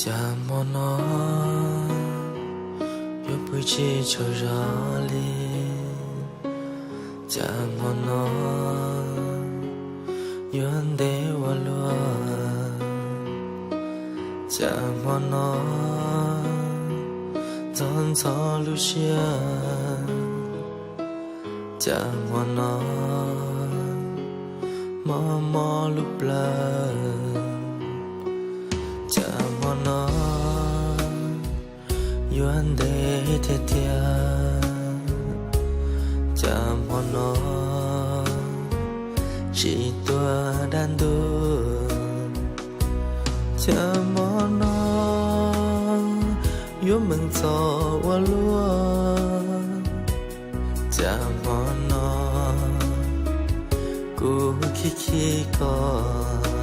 Cas hmo no yuav pw tsis tsaug zog li? Cas hmo no yuav ntev ua luaj? Cas hmo no ntxhov ntxhov lub siab? Cas hmo no mob mob lub plawv? Cas hmo no yuav ntev thiab thiab? Cas hmo no tsis tuaj dab ntub? Cas hmo no yuav meem txom ua luaj? Cas hmo no kuv khib khib koj?